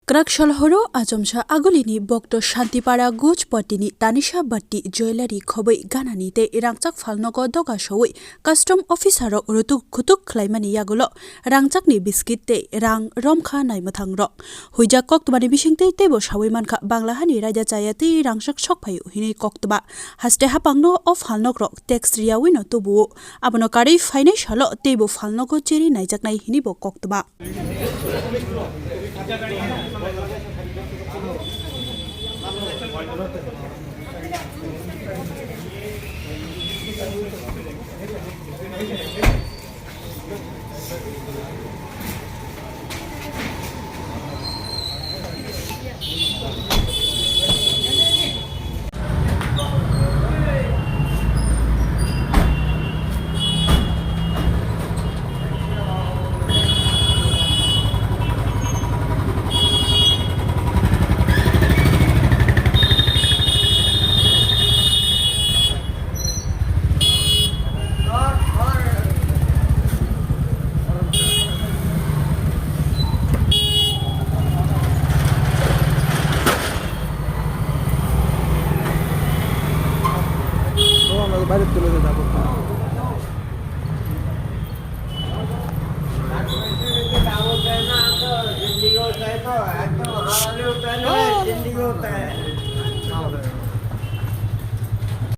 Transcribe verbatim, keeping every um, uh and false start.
Kwrak sal horo achomsa agulini bokto Shantipara Gojpatini Tanisha Bhatti Jewellery khobwi ganani tei rangchak phalnogo doga sowi custom officer rok rutuk khutuk khlaimani yagulo rangchakni biskit tei rang romkha naimwthang rok. Huijak koktwmani bisingtwi teibo sawi mankha, Bangla hani raida chaya tei rangchak sok phaio hinwi koktwma. Haste hapangno o phalnokrok tax riyawino tubuo. Abono karwi phainai salo teibo phalnogo cheri naijaknai hinwi bo koktwma.